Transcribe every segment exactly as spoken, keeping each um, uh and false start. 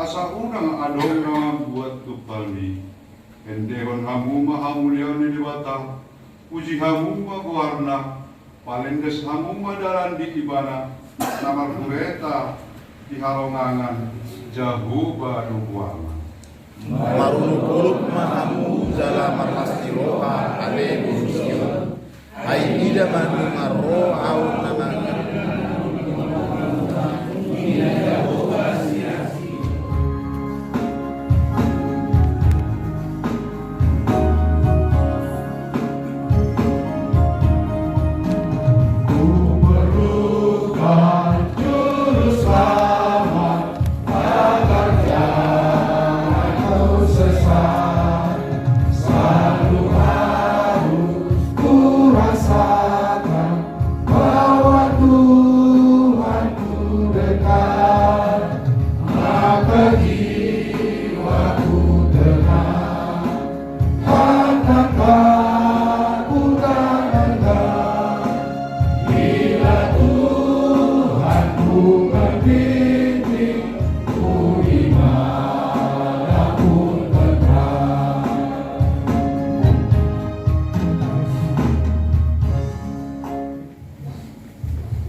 Asa unang adong na mambuat tumpalmi. Endehon hamu ma hamuliaon ni Debata, puji hamu ma goarna, palendas hamu ma dalan di Ibana, na marhureta di halongangan. Jahowa do goarna. Marunuk-unuk ma hamu jala marlas ni roha, ale boru Sion. Ai ida ma nunga ro ahu na mangan.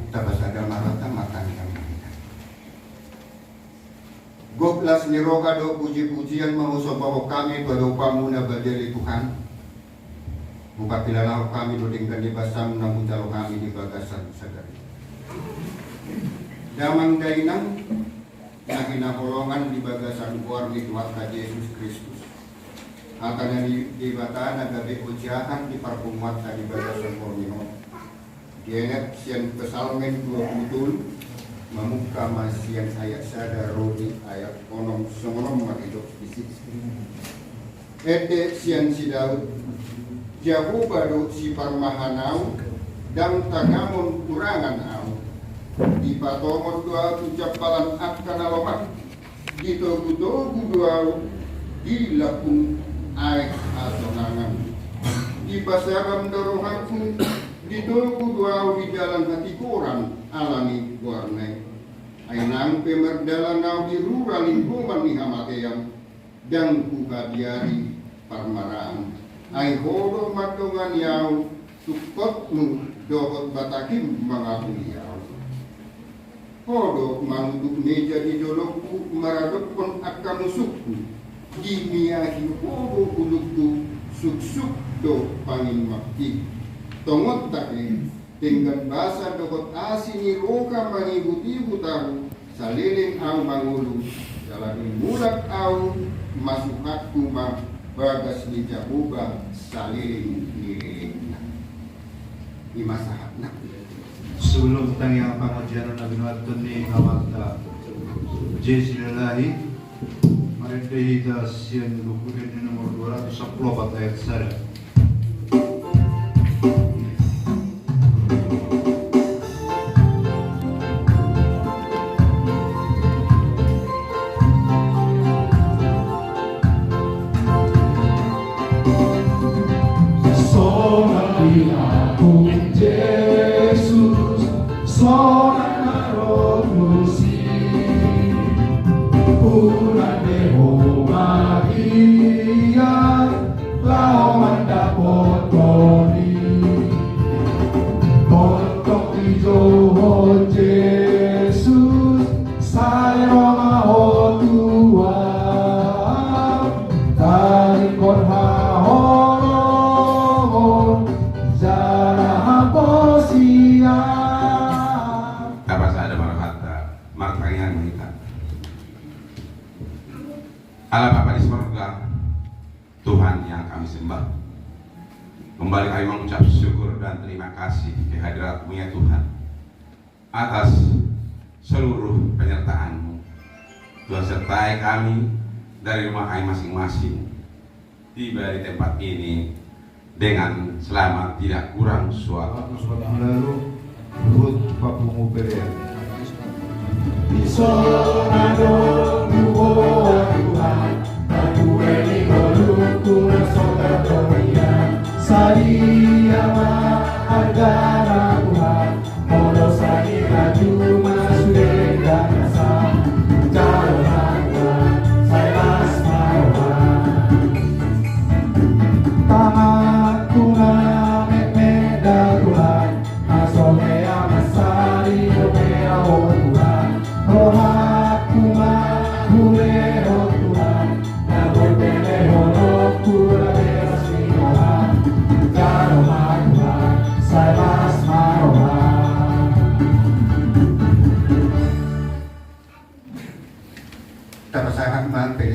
Tapasada ma rohanta, martangiang ma hita. Gok las ni roha dohot puji-pujian ma husombahon hami tu adopanMu na badia ale Tuhan. Hupakilalahon hami do denggan ni basaM na hujalo hami di bagasan sadari. Damang dainang na hinaholongan di bagasan goar ni Tuhanta Jesus Kristus. Hata ni Debata na gabe ojahan di parpunguanta di bagasan borngin on. Genep sian Psalmen dua pulu tolu, mamungka ma sian ayat sada ro di ayat onom, songon on ma didok disi. Ende sian si Daud, Jahowa do siparmahan ahu, ndang tangamon hurangan ahu. Dipatongon do ahu tu jampalan angka na lomak, ditogu-togu do ahu di lambung aek hasonangan. Dipasabam do rohangku, ditogu do ahu di dalan hatigoran ala ni goarna i. Ai nang pe mardalan ahu di rura linggoman ni hamatean, ndang huhabiari parmaraan. Ai Ho do mandongani ahu, tungkotMu dohot batangM mangapuli ahu. Ho do manutup meja di dolokku maradophon angka musungku. Dimiahi Ho do ulungku, suksuk do panginumanki. Tongon tahe, denggan basa dohot asi ni roha mangihut-ihut ahu, saleleng ahu mangolu, jala mulak ahu, masuhathu ma bagas ni Jahowa saleleng ni lelengna. I ma sahatna. Sebelum tangiang pangajaran na binoan ni amanta Jesi Lalahi, marende hita sian Buku Ende nomor dua ratus sampulu opat ayat sada. Sonang di lambung Jesus, sonang na ro tusi. Unang be ho marhiang, laho mandapothon i. Tontok dijou ho Jesus, sai ro ma ho tu ahu. Taringkot haholongon jala haposian. Tapasada ma rohanta, martangiang ma hita. Ala Bapa di sorga, Tuhan yang kami sembah, kembali kami mengucap syukur dan terima kasih kehadirat-Mu, ya Tuhan, atas seluruh penyertaan-Mu. Tuhan, sertai kami dari rumah kami masing-masing, tiba di tempat ini dengan selamat, tidak kurang suatu. Lalu, Ruhut papungu pelean. Di son adong huboan Tuhan, parbue ni ngolungku na so tartongian. Sadia ma argana Tuhan, molo sadia juma sude ndang rasa. Jalo ma Tuhan,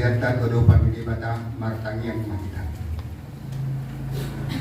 Hita tu adopan ni Debata, martangiang ma hita.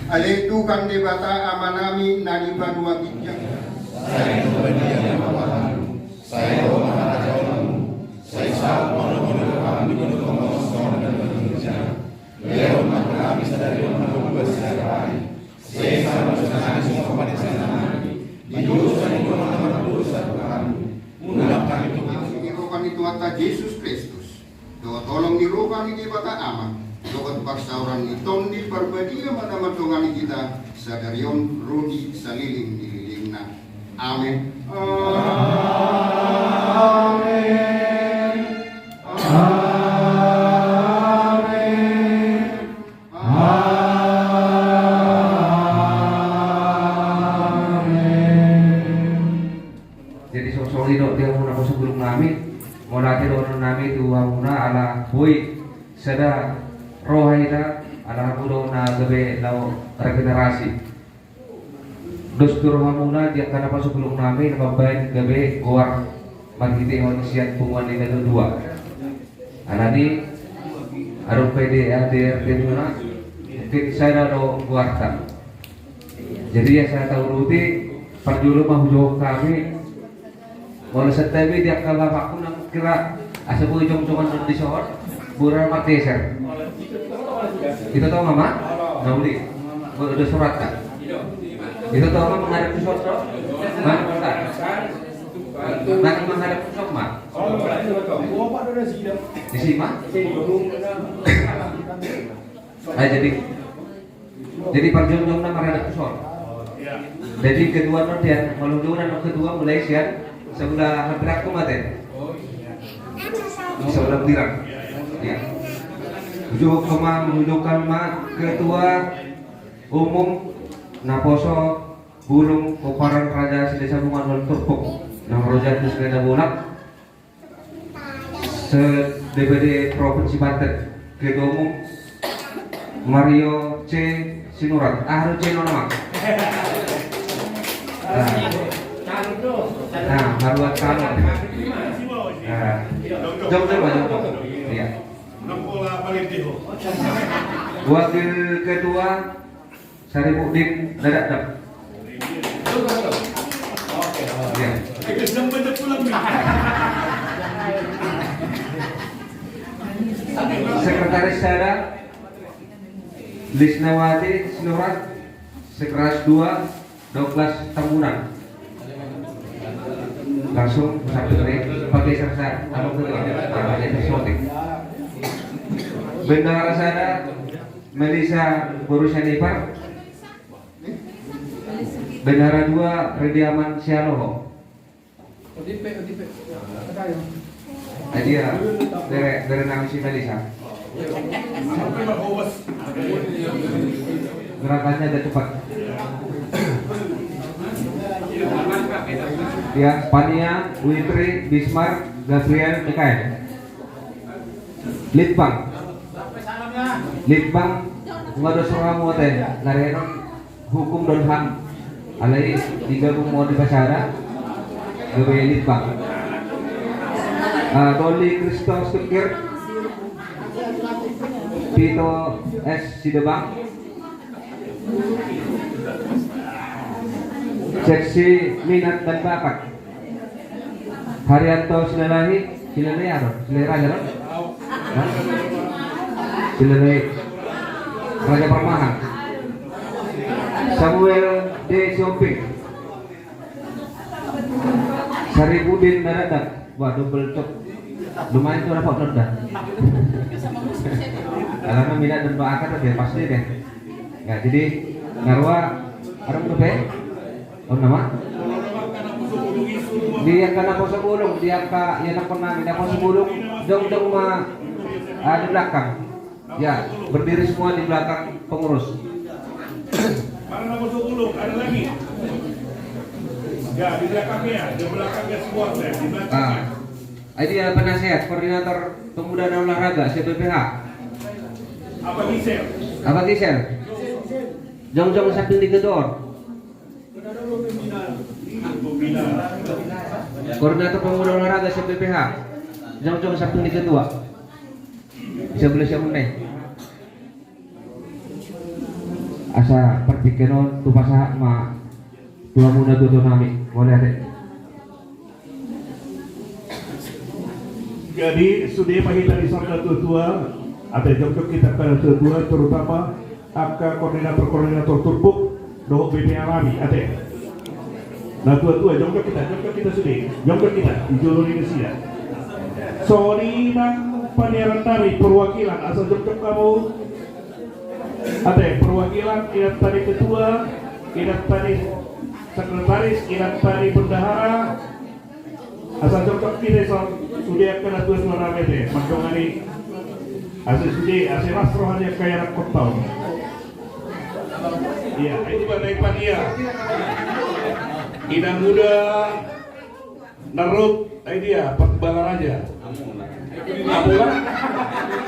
Ale Tuhan Debata Amanami na di banua ginjang. Sai badia ma goarmu, sai ro ma harajaonmu, sai saut ma lomo ni roham di banua tonga on songon na di banua ginjang. Lehon ma tu hami sadari on hangoluan siapari. Sesa ma dosanami songon panesanami di dosa ni dongan na mardosa tu hami. Unang hami togihon. Di roha ni Tuhanta Jesus Kristus, dohot holong ni roha ni Debata Ama, dohot parsaoran ni Tondi Parbadia ma na mandongani hita sadari on ro di saleleng ni lelengna. Amen. Amen. Amen. Amen. Jadi songon i do di hamuna naposobulung nami, mauliate dohonon nami tu hamuna ala boi sada roha hita, ala hamu do na gabe laho regenerasi. Dos tu rohamuna di angka naposobulung nami na mambaen gabe goar marhitehon sian punguan ni na dua. Alani adong pe di A D R T muna, mungkin sada do goarta. Jadi asa tauduti, parjolo ma hujou hami. Molo santabi di angka bapakku nang kira asa boi jongjong on di son, boi ra margeser. Ito tong ma, na uli. Molo do surat kan. Ito tong ma menghadap tu son do. Ma, bukan. Nang menghadap tu son ma. Di si ma. Ah, jadi Jadi parjongjongna marhadap tu son. Jadi ketua non dia, molo jongjong non ketua mulai sian sebelah hambirangku ma te. Sebelah hambirang. Ya. Hujou ma, hujou ma ketua umum naposo bulung pomparan Raja Silahisabungan Wallon Turpuk na marroja tu Silahisabungan. Se-D P D Provinsi Banten, Ketua Umum Mario C Sinurat. Ah, Mario C Nurat. Nah. Nah, Mario Calon. Nah. Jongjong, jongjong. Iya. Wakil Ketua Saripudin Dadakdak. Ya. Sekretaris sada, Lisnawati Sinurat, Sekretaris dua, Douglas Tambunan. Langsung satu ini pakai sersa, kalau kedua, pakai sersa. Bendahara sada, Melisa Borusianipar. Bendahara dua, Rediaman Sialoho. Nah, dia bere, bere nami si Melisa. Gerakannya agak cepat. Ya, Pania, Witri, Bismar, Gabriel, Mikael. Litbang. Litbang, nunga dos rohamu ate, larenon hukum dohot ham. Alai digabung ma on di Basara, gabe Litbang. Ah, Doli Kristos Tukir, Pito S Sidebang, Seksi Minat dan Bakat. Haryanto Silalahi, Silalahi aro, Silalahi raja ro? Hah? Silalahi raja Parmahan. Samuel D Sihombing. Saripudin Dadakdak. Wah, double cok. Lumayan tu dapat noda. Alana Minat dan Bakat dia pasti deh. Ya, jadi na roa, adong dope? On nama? Di angka naposo bulung, di angka, ya, naposo bulung, jongjong ma, ah, di belakang. Ya, berdiri semua di belakang pengurus. Mana naposo bulung? Ada lagi? Ya, di belakangnya, di belakangnya semua, di belakangnya. Ah. Ini dia penasehat, koordinator pemuda dan olahraga, se-B P H. Apa Gisel? Apa Gisel? Jongjong samping di ketua. Koordinator pemuda olahraga se-B P H. Jongjong samping di ketua. Sebelah siapa nih? Asa partingkian on tu pasahat ma tu hamu natuatua nami, mauliate. Jadi sude ma hita di son natuatua, ate, jongjong hita angka natuatua, terutama angka koordinator-koordinator turpuk dohot B P H nami, ate. Natuatua, jongjong hita, jongjong hita sude, jongjong hita di jolo ni nasida. Songon i nang paniaran nami, perwakilan, asa jongjong hamu. Ate, perwakilan, inanta ni ketua, inanta ni sekretaris, inanta ni bendahara. Asa jongjong hita di son, sude angka natuatua nami, ate, mandongani. Asa sude, asa las roha ni angka ianakhonta on. Ia, i ma na i paniar. Inang Uda, Narut, ai dia, Parti Balaraja. Apa, Bang?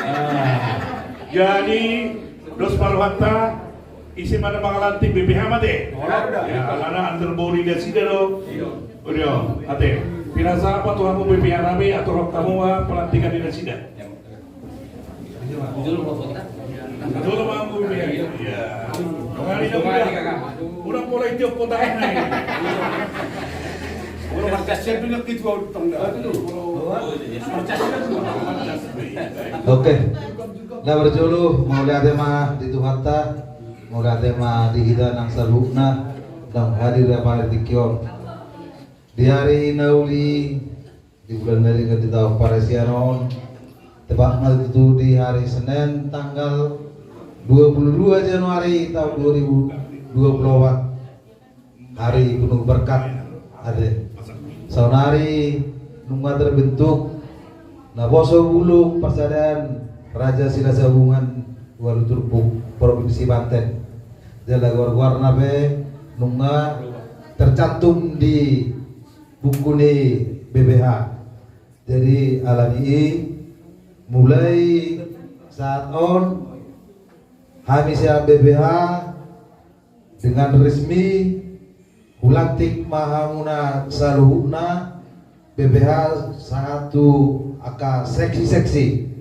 Ah. Jadi, dos ma rohanta, ise ma na mangalantik, B P H ma, ate? Ia, alana under body nasida do. Olo, ate. Pinasahat ma tu hamu B P H nami, atur hamu ma pelantikan ni nasida. Jolo ma, Bang, ya. Ia. Dongani na muda. Udah mulai tiup potahna. Udah marcas ya dulu gitu, Bang. Oke. Na parjolo, mauliate ma di Tuhanta, mauliate ma di hita nang saluhutna, nang hadir di apala tingki on. Di ari na uli, di bulan na uli, di taon parasian on, tepat ma tutu di hari Senin tanggal dua puluh dua Januari tahun dua ribu dua puluh empat. Hari penuh berkat, ate. Saonari nunga terbentuk Naposo Bulung Parsadaan Raja Silasabungan Walu Turpuk Provinsi Banten. Jala goar-goarna pe nunga tercantum di buku ni B P H. Jadi, alani i, mulai saat on, hami sian B P H dengan resmi hulantik ma hamuna saluhutna B P H sahat tu angka seksi-seksi.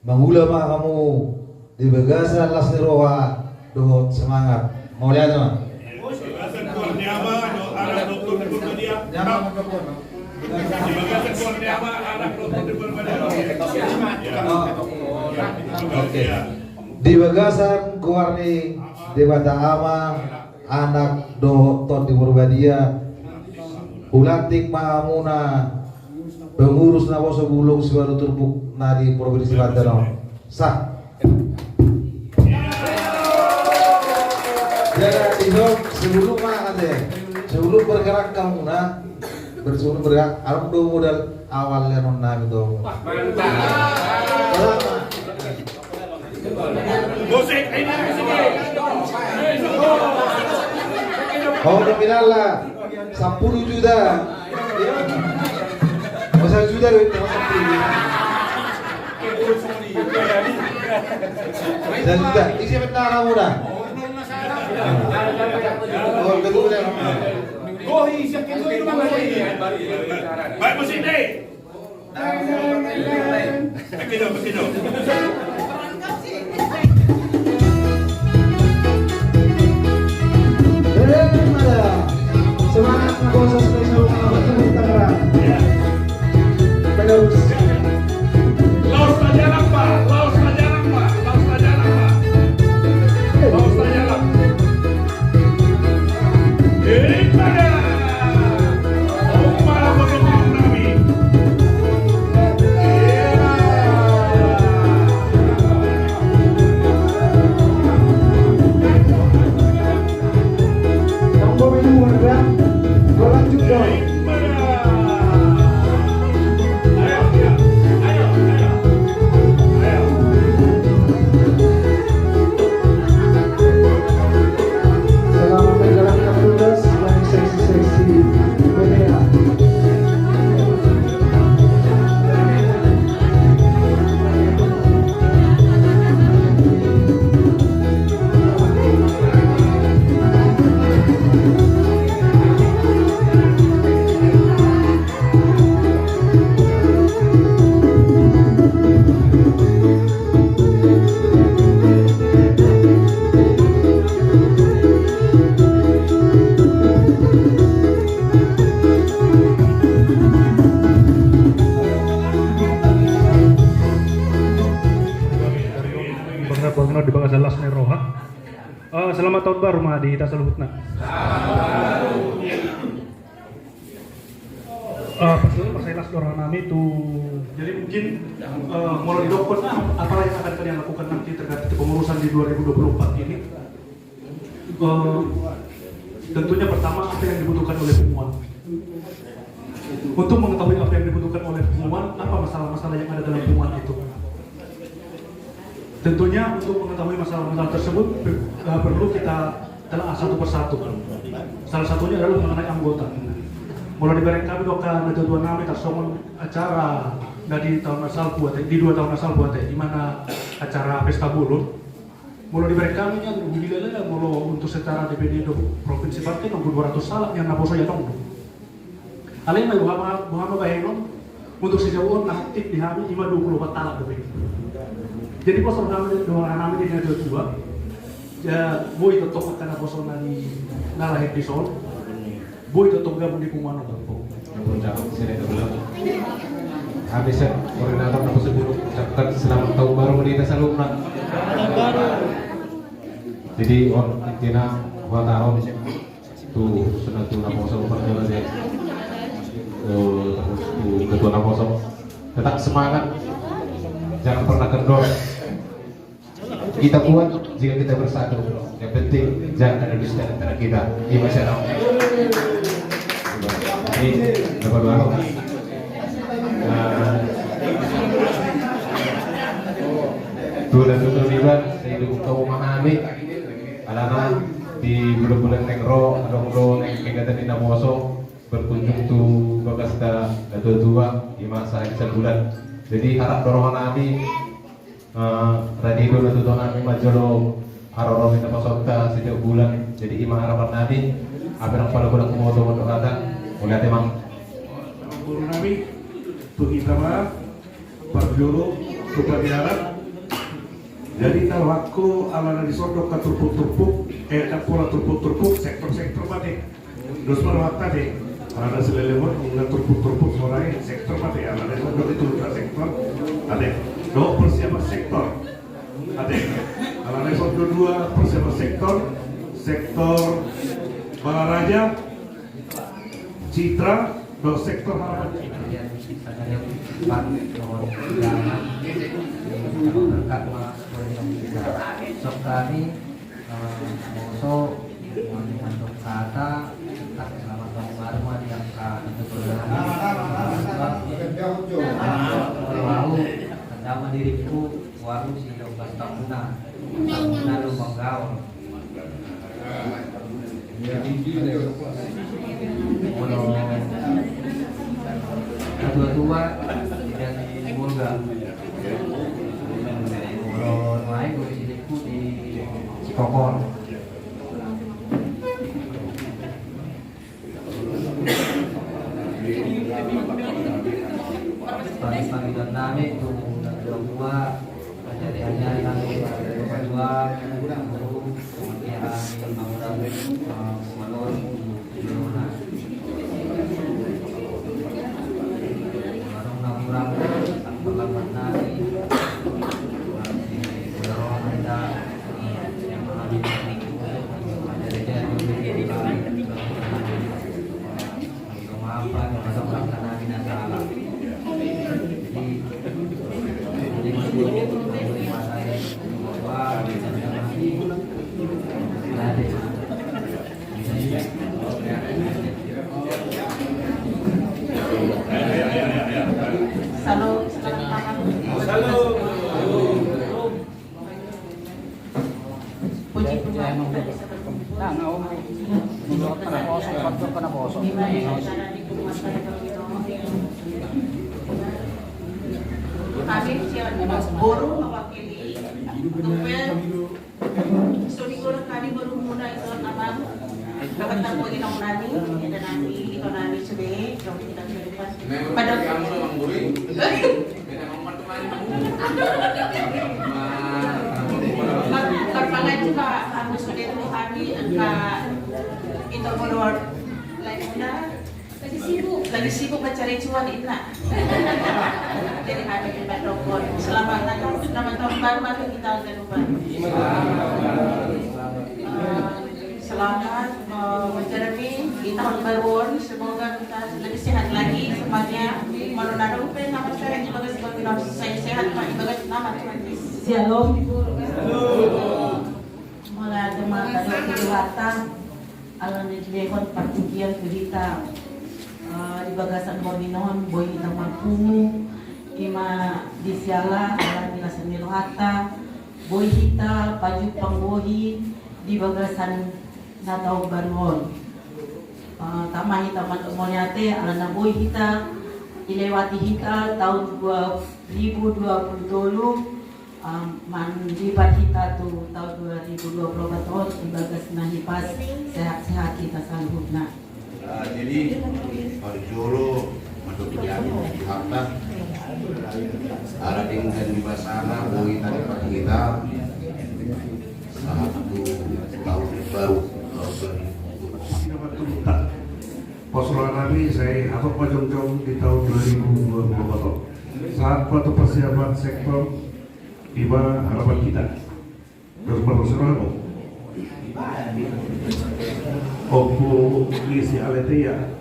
Mangula ma hamu di bagasan las ni roha dohot semangat. Mauliate ma. Di bagasan goar ni Ama, dohot Anak, dohot Tondi Porbadia. Di bagasan goar ni Ama, Anak, dohot Tondi Porbadia. Oke. Di bagasan goar ni Debata Ama, Anak dohot Tondi Porbadia, hulantik ma hamuna pengurus Naposo Bulung Siwalu Turpuk na di Provinsi Banten on. Sah. Jadi, sebelum ma, ate, sebelum bergerak hamuna, sebelum bergerak, adong do modal awal lehonon nami tu hamu. Mantap. Selamat. Oh, nominalna sampulu juta. Oh, sajuta do, sampulu juta. Sajuta. Ise pe na hamuna? Oh, ketua. Baik, musik deh. Semangat, Naposo Special Tangerang. Terus. Laos tajalang, Pak. Laos tajalang, Pak. Laos tajalang, Pak. Laos tajalang. Selamat tahun baru ma di hita saluhutna. Eh, pas dulu, pas saya las dorongan nami tu. Jadi mungkin, eh, mulai didokon, ah, apa yang akan kalian lakukan nanti terkait kepengurusan di dua ribu dua puluh empat ini? Eh, tentunya pertama, apa yang dibutuhkan oleh punguan? Untuk mengetahui apa yang dibutuhkan oleh punguan, apa masalah-masalah yang ada dalam punguan itu? Tentunya untuk mengetahui masalah-masalah tersebut, per-, eh, perlu kita telah satu persatu. Salah satunya adalah mengenai anggota. Molo dibereng hami dohot angka natua-tua nami tarsongon acara na di taon na salpu ate, di dua taon na salpu ate, di mana acara pesta bolon. Molo dibereng hami nian, hudilala, molo untuk secara D P D do provinsi Banten, nunggu dua ratus halak nian naposo i adong do. Alai ma boha ma, boha ma bahenon, untuk sejauh on na aktif di hami ima dua puluh empat halak dope. Jadi pos roha nami, dohot roha nami di natua-tua. Ya, boi tongtong angka naposo na di na lahir dison. Boi tongtong gabung di punguan on. Habis ya, koordinator naposo bolon, ucapkan selamat tahun baru ma di hita saluhutna. Jadi on intina, buat tahun tu, sudah tu naposo, buat tahun aja. Eh, tu ketua naposo. Tetap semangat. Jangan pernah kendor. Kita kuat jika kita bersatu. Yang penting jangan ada dusta antara kita. Ima sada. Ini dapat baru. Nah, tu dan tu terlibat, saya dukung kamu memahami. Alana di bulan-bulan naeng ro, adong do naeng kegiatan di naposo, berkunjung tu bagasta natua-tua, ima sahali sabulan. Jadi harap dorongan nami, eh, rade do natua-tua nami manjalo haroro ni naposonta setiap bulan. Jadi ima harapan nami, ape nang pala bulan kumoto mondo kata, mauliate ma. Guru nami, tu hita ma. Parjolo, tu pajalan. Jadi, kalau aku ala na dison do angka turpuk-turpuk, eh, angka pola turpuk-turpuk, sektor-sektor ma ate. Dos ma rohanta ate. Ala na sileleng on, angka turpuk-turpuk, sorai, sektor ma ate. Ala na dison do itu angka sektor. Ate. Do persiapan sektor. Ate. Ala na dison do dua persiapan sektor. Sektor Balaraja. Citra, do sektor harapan. Kemudian sadari empat, dohot undangan, eh, berkat ma, boleh kita. Sok hami, eh, poso, mengandung kata, tetap selamat tahun baru ma di angka itu berlalu. Kalau au, tanda ma diriku, waru si dua belas tahun na, tahun na lu menggaul. Molo natua-tua, di Bolga. Molo nuaeng, dohot sidikku di Cikokol. Pagi-pagi dan nami tu natua-tua, ajari-ajari nami natua-tua, guru, kemudian nami, eh, malori, guru na. Warung na kurang, tak perlambat nami, masih kurang kita, yang mengalami, ajari-ajari, Shalom, selamat malam. Shalom. Puji Tuhan, kita bisa berkumpul. Nah, nah, Om. Menurut kena kosong, faktor kena kosong. Di mana acara di penguasa yang kami hormati. Kami siap, boru mewakili Tupel. Soni goreng kami boru muna itu, Amang. Dapat tamu ini, Amang Nani, ada Nani, itu Nani sudah, jom kita sudah pas. Pada Tar-, tarpangan juga, aku sudah tu kami, angka itu boru lain na. Lagi sibuk. Lagi sibuk mencari cuan, Inna. Jadi, kami minta dokon. Selamat Natal, selamat tahun baru, mari kita ganupan. Selamat, eh, menjalani di tahun baru on. Semoga kita lebih sehat lagi semuanya. Molo na dong pe na marsehat di bagas, semoga sehat ma di bagas nama Tuhan Yesus. Shalom. Mauliate ma di Tuhanta, ala na dilehon partingkian tu hita, eh, di bagasan borngin on, boi hita marpungu, ima disi ala, ala ni las ni rohanta, boi hita pajumpang bohi di bagasan na taon baru on. Eh, tama hita mandok mauliate, ala na boi hita dilewati hita tahun dua ribu dua puluh tolu, eh, mandipat hita tu tahun dua ribu dua puluh empat on, di bagas na hipas, sehat-sehat hita saluhutna. Ah, jadi, parjolo mandok mauliate ma di Tuhanta, ala denggan ni basana boi tadipat hita sahat tu tahun baru, tahun dua ribu dua puluh empat. Pos roha nami sai hatop ma jongjong di tahun dua ribu dua puluh empat on. Sahat ma tu persiapan sektor, ima harapan hita. Terus ma pos roha nami. Ompu ni si Aletheia.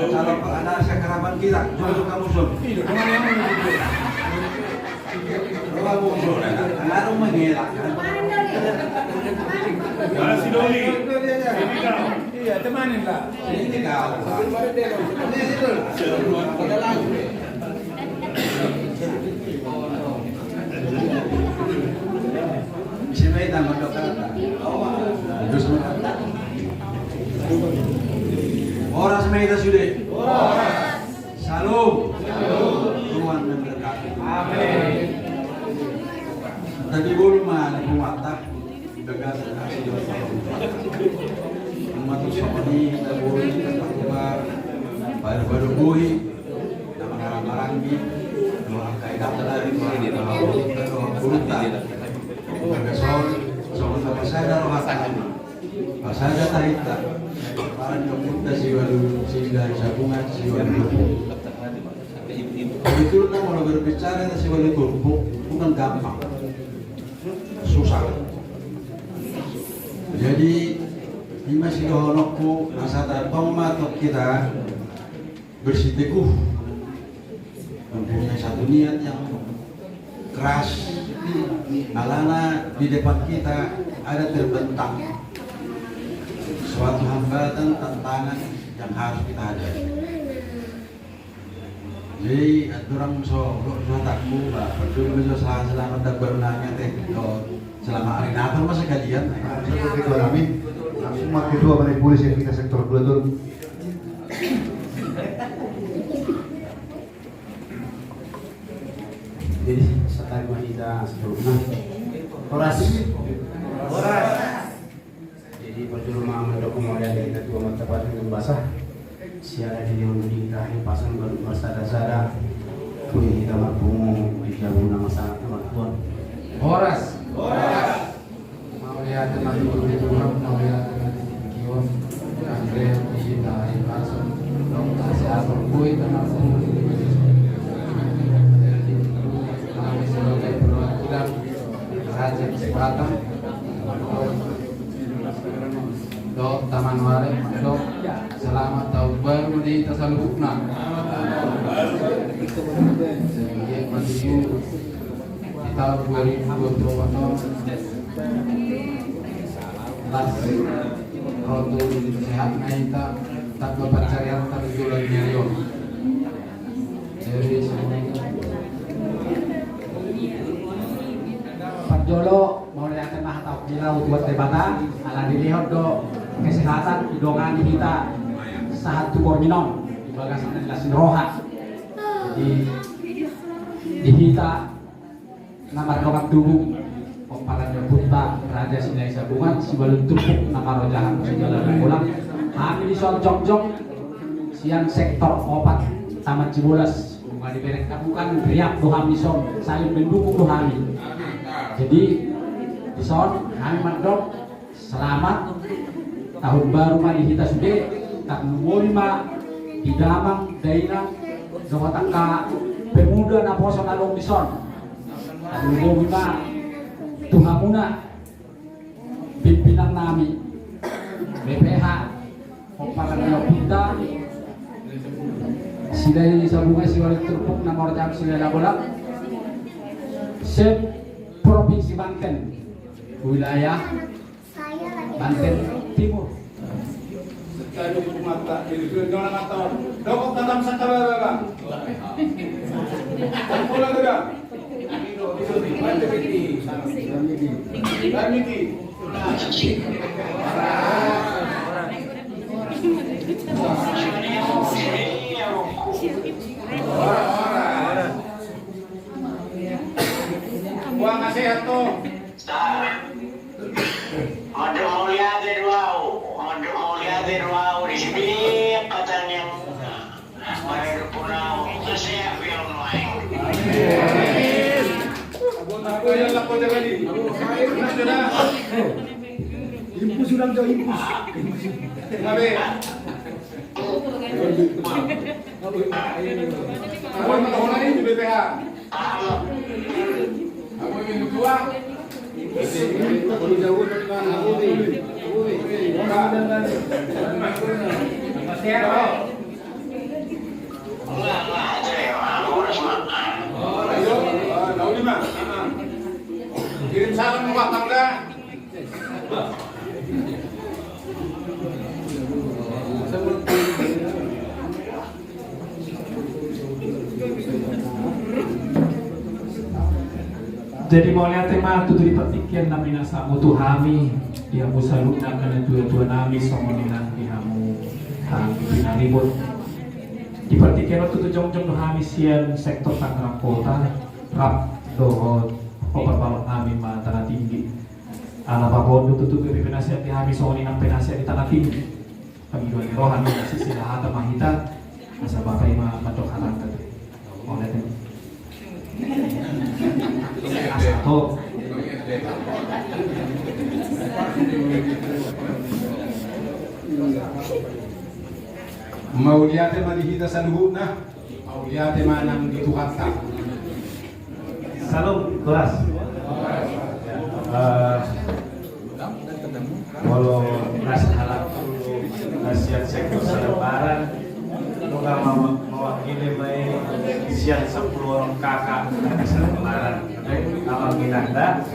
Calon pengantar sakarapan kita, jujur kamu, Sun. Kamu, Sun, ya. Lalu mengelak. Mana si Doli? Ini kau. Iya, temanin lah. Ini kau. Ini situ. Ise ma hita mandok hata? Horas ma hita sude. Shalom. Tuhan memberkati. Amin. Tadi bolu ma ni pemata. Umat Islam i, na boi, na patumar, pada-pada boi, na mangarang-arangi, dohot angka i, dohot angka i, dohot angka i, dohot angka i. Songon na pasada rohanta, pasada tarinta, paran ni ompunta Siwalu, Silahi Sabungan, Siwalu Turpuk. Sebetulnya, kalau berbicara tentang Siwalu Turpuk, bukan gampang. Susah. Jadi, ima sidohononku, asa tongtong ma tong hita bersiteguh, mempunyai satu niat yang keras, alana di depan kita ada terbentang suatu hambatan, tantangan yang harus kita hadapi. Jadi, andorang so, so hatangku, bah, parjolo ma jo sa-, selamat tahun baru nami, ate. Yo, selamat hari Natal ma sekalian. Selamat ketua nami. Langsung ma ketua Balai Polis yang kita sektor dua tu. Jadi, sahat ma hita saluhutna. Horas. Horas. Jadi, parjolo ma mandok mauliate tu Amanta Patureon Basa. Siala dilehon di hita hipason ganup marsada-sada. Boi hita marpungu di jabu na marsangat na martua on. Horas. Horas. Mauliate ma tu Tuhan, mauliate ma tu tingki on. Dilehon di hita hipason, dung masa i boi hita marpungu. Kami sebagai perwakilan Raja Batak. Dohot Taman Warek, dohot selamat tahun baru di hita saluhutna. Semoga maju di tahun dua ribu dua puluh empat on. Las, ro tu sehat ma hita, tamba pansarian, tamba jolo ni ari on. Parjolo, mauliate ma hata on di Tuhan Debata, ala dilehon do kesehatan, didongani hita sahat tu borngin on, di bagasan las ni roha. Jadi, di hita na mardongan tubu, pomparan ni ompunta Raja Silahi Sabungan, Siwalu Turpuk, na marojahan tu Siwalu Turpuk. Hami dison jongjong sian sektor opat, Taman Cibolas, nunga dibereng hamu kan, riap do hami dison, saling mendukung do hami. Jadi, dison hami mandok selamat tahun baru ma di hita sude, tarlumobi ma Di damang dainang dohot angka pemuda naposo na adong dison. Tarlumobi ma tu hamuna pimpinan nami B P H Pomparan ni Ompunta Silahisabungan Siholit Turpuk na marhata Silahi Nabolak, se-Provinsi Banten, wilayah Banten Timur. Buang sehat tuh. Mandok mauliate do au, mandok mauliate do au di sini pertanian. Mari do pun au, sehat biar main. Amin. Amin. Amin. Impus sudah jauh impus. Amin. Amin. Amin. Amin. Amin. Amin. Kirim salam buat tangga. Jadi mauliate ma tutu di partingkian nami na sahat tu hami, di hamu saluhutna angka natuatua nami songon i nang di hamu hang pinaribot. Di partingkian on tutu jongjong do hami sian sektor Tangerang Kota, rap dohot opat balok nami ma Tanatinggi. Ala paboa on do tutu gabe penasehat di hami songon i nang penasehat di Tanatinggi. Pangidoan ni roha ni sisi lahata ma hita. Asa Bapa i ma mandok hatanta tu. Mauliate. Asa to. Mauliate ma di hita saluhutna. Mauliate ma nang di Tuhanta. Salam keras. Eh, molo na sahalak na sian sektor Salembaran, nunga ma-, mewakili ma i sian sampulu orang kakak na di Salembaran. Oke, abang inang da.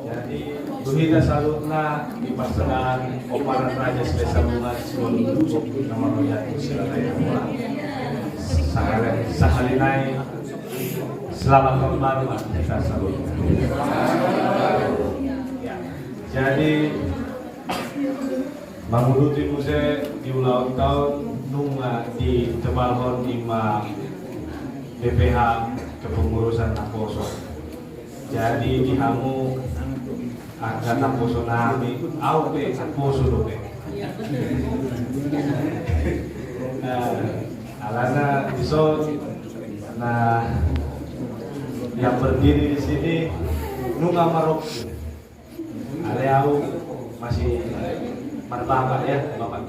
Jadi, tu hita saluhutna di parsaoran Pomparan Raja Silahisabungan Siholit Turpuk na marhata Silahi Nabolak. Sahali, sahali nai, selamat tahun baru, Mas. Kita salut. Ya. Jadi, manguduti muse di ulaonta on, nunga ditebalhon i ma B P H kepengurusan naposo. Jadi di hamu angka naposo nami, au pe naposo dope. Eh, alana dison, nah, yang berdiri di sini nunga marok. Alai au masih marbapak ya, bapak.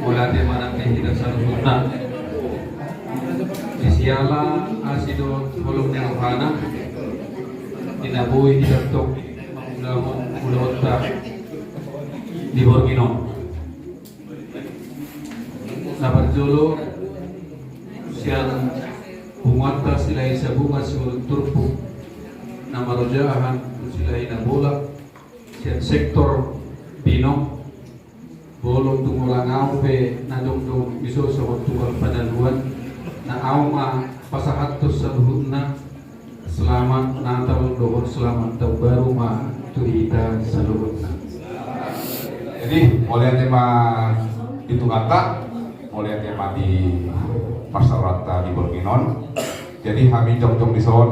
Mauliate ma nang di hita saluhutna. Di siala asi dohot holong ni rohana, di na boi hita tong mangulahon ulaonta di borngin on. Na parjolo sian punguanta Silahisabungan Siholit Turpuk na marojahan tu Silahi Nabolak sian sektor Binong, bolon tu molang au pe na jongjong dison songon tukang panaluan, na au ma pasahathon saluhutna. Selamat Natal dohot selamat tahun baru ma tu hita saluhutna. Jadi, mauliate ma di Tuhanta, mauliate ma di parsaoranta di borngin on. Jadi, hami jongjong dison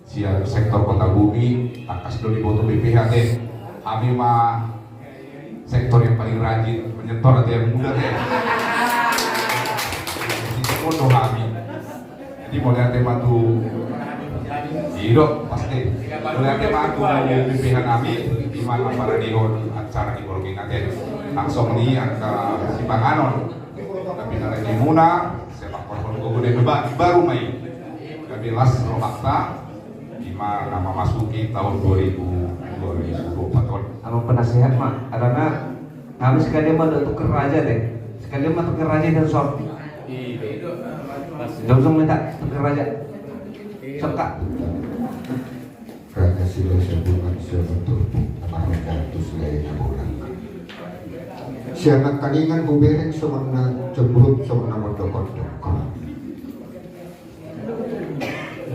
sian sektor Kota Bumi, tangkas do diboto B P H te. Hami ma sektor yang paling rajin menyetor atau yang muda te. Di sektor do hami. Jadi mauliate ma tu, i do pasti. Mauliate ma tu B P H nami, di mana paradihon acara di borngin on te. Langsung ni angka sipanganon. Dari muna, sepak bola guna bagi baru main. Kami las rohakta, ima na mamasuki tahun dua ribu dua puluh empat on. Amang penasehat ma, karena kami sekalian ma tuker raja deh. Sekalian ma tuker raja dan sop. Dong song minta tuker raja. Sop, Kak. Raja Silahisabungan, siaga turpuk na marraja tu Silahisabungan. Sian nangkaningan hubereng songon na cembrut, songon na mondok-ondok.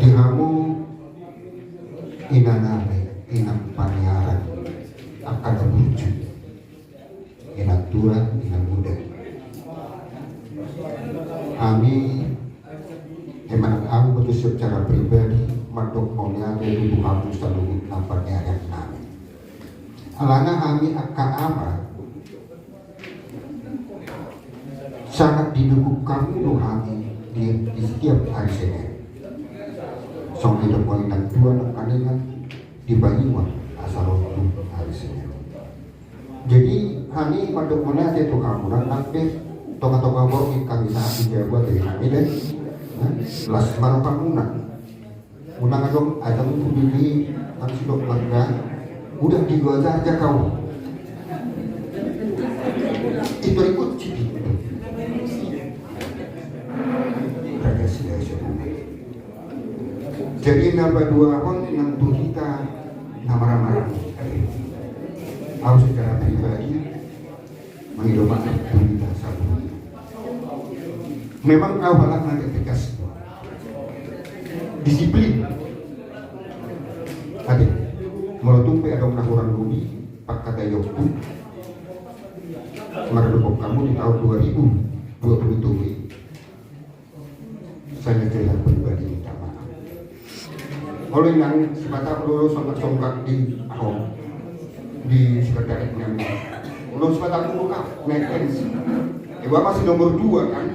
Di hamu inanami, inang paniaran, angka na burju. Inang tua, inang muda. Hami, emang au betul secara pribadi, mandok mauliate tu hamu saluhut na paniaran nami. Alana hami angka ama, sangat didukung hamu do hami di, di setiap hari Senin. Songon i do inang tua nangkaningan di Banyuwangi asa ro tu hari Senin. Jadi hami mandok mauliate tu hamu, nang pe tonga-tonga borngin hami sahat di jabu ate hami deh. Nah, las ma rohamuna. Unang adong, adong tu bini nang sidok marga. Udah di luar aja kau. Itu ikut citi. Raja Silahisabungan. Jadi na paduahon nang tu hita na marhahamaranggi. Au secara pribadi mangido maaf tu hita saluhutna. Memang au halak na tegas. Disiplin. Ate, molo tung pe adong na hurang lobi, pangkataionku, mardongan hamu di tahun dua ribu dua puluh tolu i. Saya kira pribadi minta maaf. Olo inang, sipata olo songgak-songgak di aho, di sekretariat nami. Olo sipata olo ka, naik tensi. Iwa masih nomor dua kan?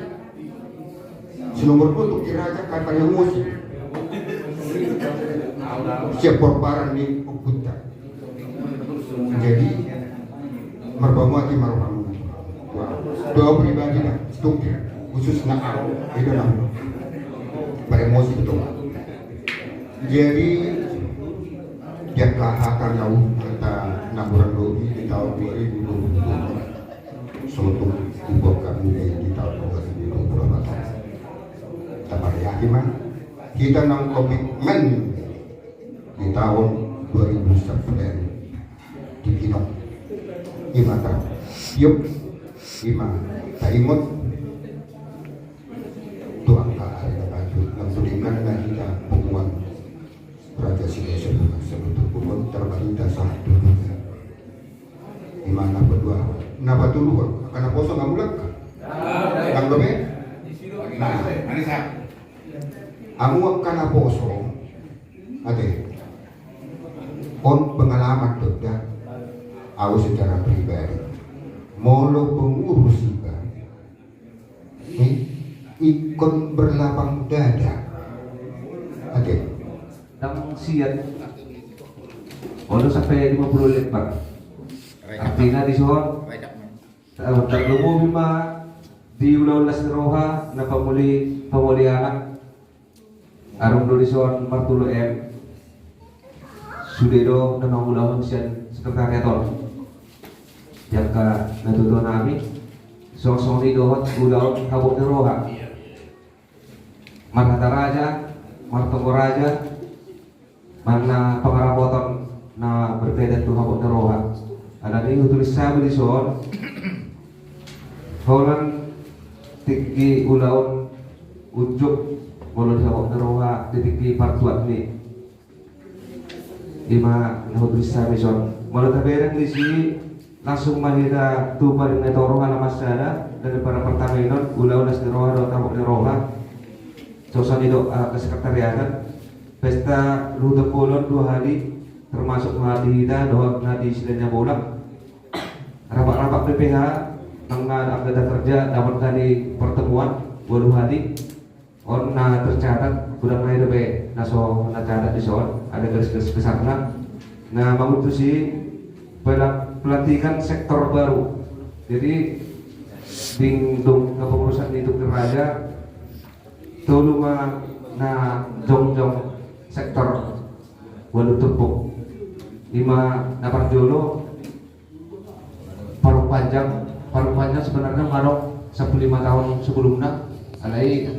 Si nomor dua tu kira aja kata emosi. Siap porparan di Oputa. Jadi marbamu ati marohamu. Doa pribadi dah, stuk ya, khusus na au, itu nah. Beremosi betul. Jadi dia kelahatan lau kata na hurang lobi di tahun dua ribu dua puluh dua. Sotung dibuat kami di tahun dua ribu dua puluh empat. Kita meriahi mah. Kita nang komitmen di tahun dua ribu sembilan di Pinok. Ima ta yuk, ima ta ingot. Tu angka ari na maju, nang tudingan na hita punguan Raja Silahisabungan saluhut punguan terbarita sahat tu dunia. Ima na paduahon, na patoluhon, angka na poso nga mulak. Nang dope? Nah, hamu angka na poso. Ate. On pengalaman do da. Au secara pribadi. Molo pengurus iba. Eh, ingkon berlapang dada. Ate. Dang sian. Olo sampai lima puluh lembar. Artina dison. Tarlumobi ma di ulaon las ni roha na pamuli, pamuli anak. Adong do dison martolu M. Sude do na mangulahon sian sekretariat on. Di angka na tuatua nami, songon i dohot ulaon habot ni roha. Marhata raja, martonggo raja, manang na pangarapoton na berkaitan tu habot ni roha. Alani i hutulis hamu dison. Holan tingki ulaon unjuk molo di habot ni roha di tingki partuat ni. Ima na hutulis hamu dison. Molo tabereng disi langsung ma hita tu paling na toro halaman sada daripada pertama inon ulaon las ni roha dohot habot ni roha. Songon i do angka sekretariatan. Pesta luhut bolon dua hali termasuk na di hita dohot na di Silahisabungan bolak. Rapat-rapat P P H nang na angkatan kerja delapan kali pertemuan, walu hali. On na tercatat, hurang nai dope na so na catat dison, ada garis-garis besarna. Na manguntusi pela-, pelantikan sektor baru. Jadi Dingdong kepengurusan di Tungkir Raja, tolu ma na jongjong sektor ualu turpuk. Ima na parjolo, parung panjang, parung panjang sebenarnya ngadong sampulu lima tahun sebelumna, alai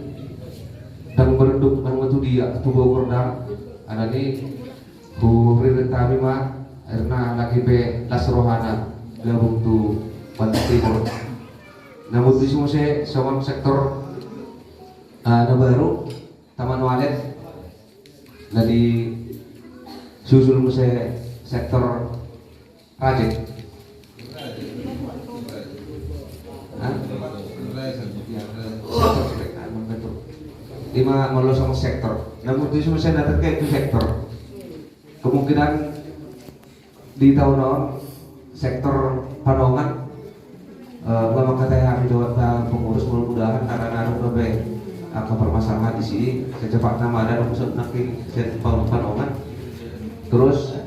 ndang berenduk, ndang matu dia, tu Bogor ndang, alani huririt hami ma, akhirna lagi pe las rohana gabung tu Banten Timur. Na mudis muse songon sektor, ah, na baru, Taman Walet, na disusul muse sektor Raja. Hah? Sektor, ah, betul. Ima molo songon sektor. Na mudis muse na terkait tu sektor. Kemungkinan di taon on sektor panongan, eh, mangkatai hami dohot pengurus, mudah-mudahan karena adong dope angka permasalahan di sini, secepatna ma adong so nangkin sian pan-, panongan. Terus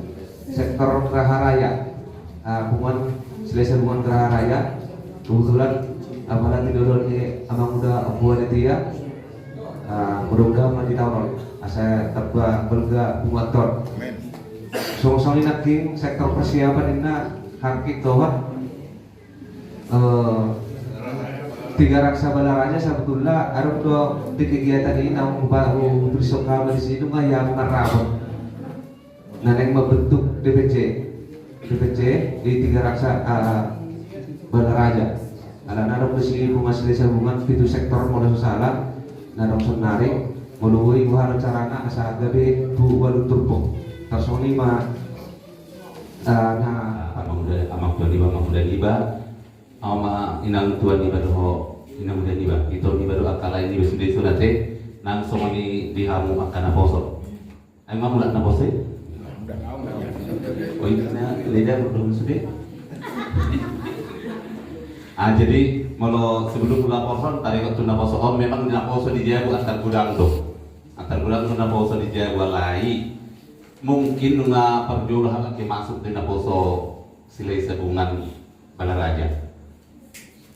sektor Graha Raya, eh, Bungan, Silesa Bungan Graha Raya, kebetulan apalagi dodol ni Amang Uda Ompu Aditya, ah, mudah-mudahan ma di taon on asa tamba balga bungaton. Amin. Songon i nangkin sektor persiapan inna, hangkit dohot, eh, Tiga Raksa Balaraja, sabetulna adong do di kegiatan i naung ba-, huprinsok hami di sini nunga ia marrapot. Na naeng mambentuk D P C, D P C di Tiga Raksa, ah, Balaraja. Alana adong do si Bungan Silesa Bungan pitu sektor molo so sala, na adong saonari, molo boi boha do carana asa gabe tu ualu turpuk. Tarsongon i ma, ah, na Amang Uda, Amang Tuan iba, Amang Uda niba, Amang Inang Tuan iba dohot Inang Uda niba, ito niba do angka lae niba sude songon ate, nang songon i di hamu angka naposo. Ai ma mulak naposo i? Oh, iya, na, leda merdom sude. Ah, jadi, molo sebelum laporan, taringot tu naposo on, memang naposo di jabu antar godang do. Antar godang do naposo di jabu, alai mungkin nunga parjolo halak i masuk di naposo Silesa Bungan Balaraja.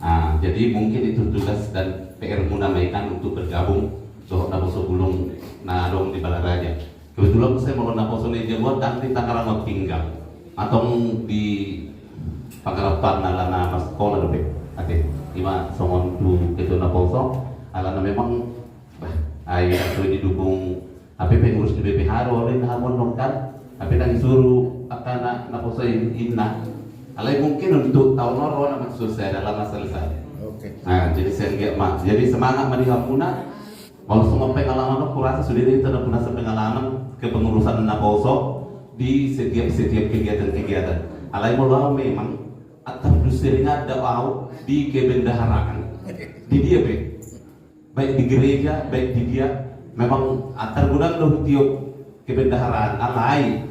Ah, jadi mungkin itu tugas dan P R-muna ma i kan untuk bergabung dohot naposo bulung na adong di Balaraja. Kebetulan muse molo naposo na di jabu on ndang di Tangerang on tinggal. Antong di Pangarapan alana marsekola dope. Ate, ima songon tu ketua naposo, alana memang, bah, ai antong didukung Hape pengurus di B P H do, olo inna hamu annon kan. Hape ndang disuru angka na, naposo i inna. Alai mungkin untuk taon on ro na maksud saya dalam masalah saya. Oke. Nah, jadi saya lihat, Mak. Jadi semangat ma di hamuna. Molo songon pengalaman on, kurasa sudah itu na punya pengalaman kepengurusan naposo di setiap, setiap kegiatan-kegiatan. Alai molo au memang antar duseringan ada au di kebendaharaan. Di dia be. Baik di gereja, baik di dia, memang antar godang do hutiop kebendaharaan, alai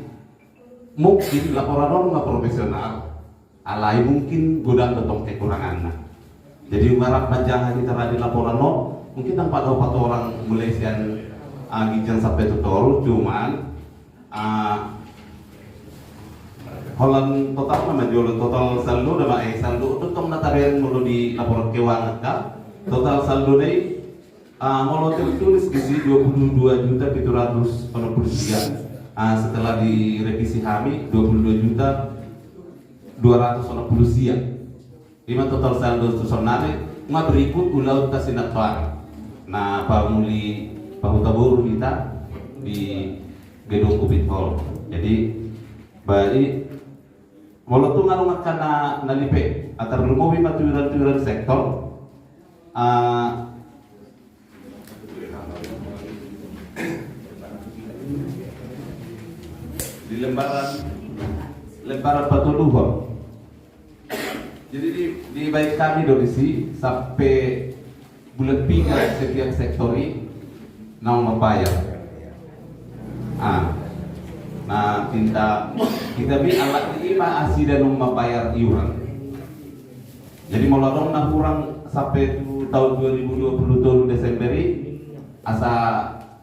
mungkin laporan on nunga profesional, alai mungkin godang do tong kekuranganna. Jadi nunga rap manjaha hita ra di laporan on, mungkin ndang padopat orang mulai sian, ah, ginjang sampai tu toru, cuman Ah, holan total nama jolo, total saldo nama, eh, saldo on tong na tabereng molo di laporan keuangan kan. Total saldo na i, ah, molo tertulis di si dua puluh dua juta pitu ratus onom puluh sia. Ah, setelah direvisi hami, dua puluh dua juta dua ratus onom puluh sia. Ima total saldo tu saonari, ma berikut ulaon ta sinatuari. Na pamuli pahuta boru hita di gedung Covid Hall. Jadi, baik, molo tung adong angka na, na lipe, antar lumobi ma tu iuran-iuran sektor. Ah, di lembaran, lembaran patoluhon. Jadi di, dibaen hami do disi sampe bulan piga setiap sektor i naung mambayar. Ah, na pinta hita be alat i ma asi da naung mambayar iuran. Jadi molo adong na hurang sampe tu taon dua ribu dua puluh tolu Desember i, asa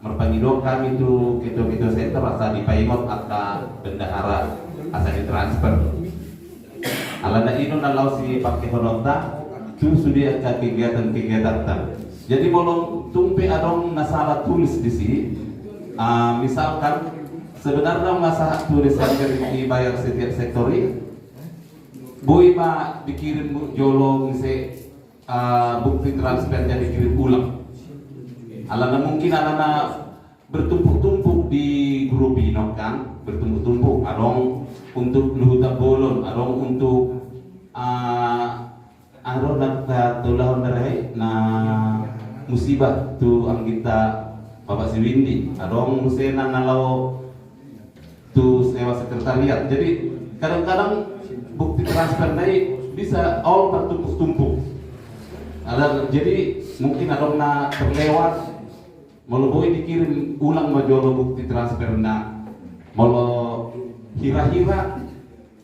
marpangidoan hami tu ketua-ketua sektor asa dipaingot angka bendahara asa ditransfer. Alana i do na laos sipangkehononta, tu sude angka kegiatan-kegiatan ta. Jadi molo tung pe adong na salah tulis di si, ah, misalkan sebenarnya masa tulis hadir dibayar setiap sektor i, boi ma dikirim jolo muse, ah, bukti transfer jadi kirim ulang. Alana mungkin alana bertumpuk-tumpuk di grup i, no kan, bertumpuk-tumpuk, adong untuk luhutan bolon, adong untuk, ah, adong na, na tulahon dari na musibah tu anggita Bapak si Windy, adong muse na, na laho tu sewa sekretariat. Jadi kadang-kadang bukti transfer na i bisa all tertumpuk-tumpuk. Ada, jadi mungkin adong na terlewat. Molo boi dikirim ulang ma jolo bukti transferna. Molo hira-hira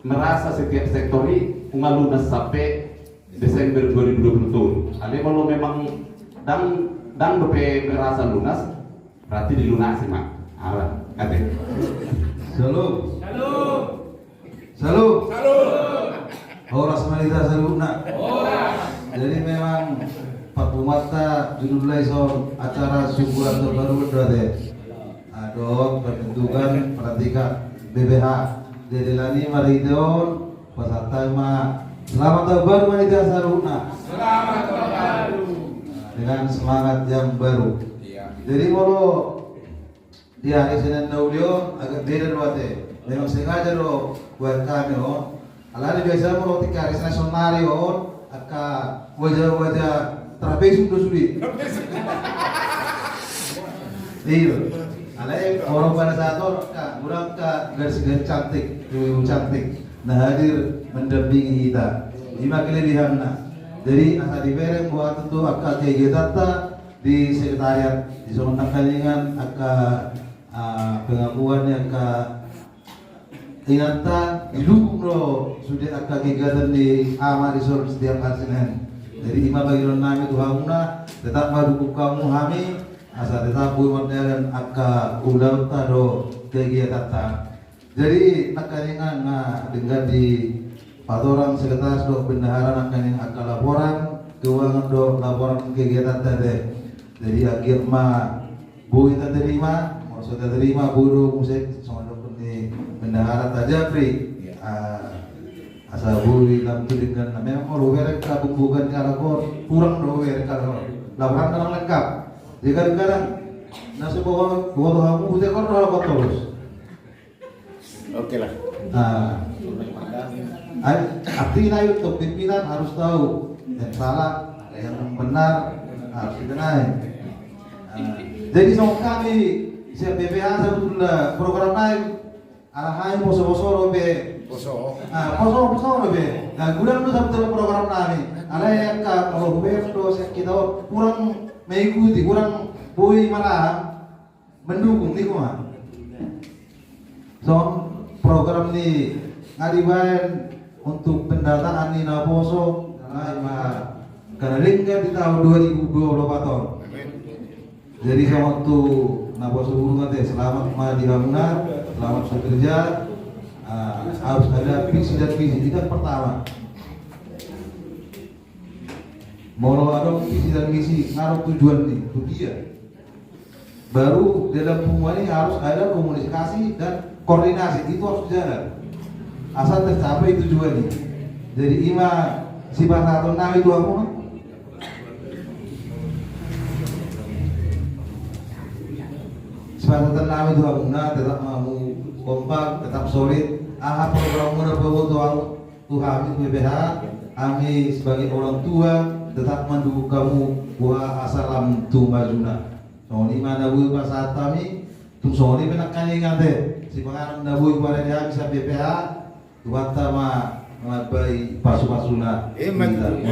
merasa setiap sektor i unga lunas sampe Desember dua ribu dua puluh tolu. Alai molo memang dang, dang dope merasa lunas, berarti dilunasi ma. Ala, kate. Shalom. Shalom. Shalom. Shalom. Horas ma di hita saluhutna. Horas. Jadi memang parpumanta judul lai son acara syukuran tahun baru do ate. Adong pembentukan pratika B P H. Jadi lani marhite on pasahat ma selamat tahun baru ma di hita saluhutna. Selamat tahun baru. Dengan semangat yang baru. Iya. Jadi molo di ari Senin na uli on agak beda do ate. Memang sengaja do buat kami on. Alani biasa molo tingki ari Senin sonari on angka wajah-wajah trapezum do sude. Iya. Alai orang pada saat on angka, kurang angka garis-garis cantik, ibu-ibu cantik. Nah, hadir mendampingi kita. Ima kelebihanna. Jadi asa dibereng buat tu angka kegiatan ta di sekretariat, di songon nangkaningan angka, ah, pengakuan ni angka inanta, didukung do sude angka kegiatan ni ama di son setiap hari Senin. Jadi ima pangidoan nami tu hamuna, tetap ma dukung hamu hami, asa tetap boi mardalan angka ulaonta do kegiatanta. Jadi nangkaningan na denggan dipatorang sekretaris dohot bendahara nangkaningan angka laporan keuangan dohot laporan kegiatan ta ate. Jadi anggiat ma boi taterima, molo so taterima boi do muse songon didok ni bendahara ta Japri. Iya. Ah, asa boi lam tu denggan na memang molo hubereng angka pembukaan ni halak on kurang do hubereng halak on. Laporan kurang lengkap. Jadi kadang-kadang na so bawa, bawa hamu hutekor do halak on torus. Oke lah. Nah, artinya itu pimpinan harus tahu yang salah, yang benar harus dikenai. Nah, jadi songon hami sian B P H sebetulna program nai, ala hami poso-poso dope. Poso. Ah, poso-poso dope. Nah, godang do sebetulna program nami. Alai angka molo hubereng do sian hita on kurang mengikuti, kurang boi marhite mendukung, niko ma. Songon program ni nga dibaen untuk pendataan ni naposo, na ima angka na denggan di tahun dua ribu dua puluh empat on. Jadi songon tu naposo burung ate, selamat ma di hamuna, selamat bekerja. Ah, harus ada visi dan misi, itu yang pertama. Molo adong visi dan misi, nga adong tujuan ni, tu dia. Baru dalam hubungan ini harus ada komunikasi dan koordinasi, itu harus jalan. Asal tercapai tujuan ini. Jadi ima sipasahaton nami tu hamuna. Sipasahaton nami tu hamuna, tetap hamu kompak, tetap solid. Aha program muna paboa tu hamu. Tu hami tu B P H, hami sebagai orang tua tetap mendukung hamu buha asa lam tu majuna. Songon i ma na boi pasahat hami, tung songon i pe nangkaningan ate, sipanganon na boi huparade hami sian B P H, Tuhanta ma mambahen pasupasuna. Emma tutu.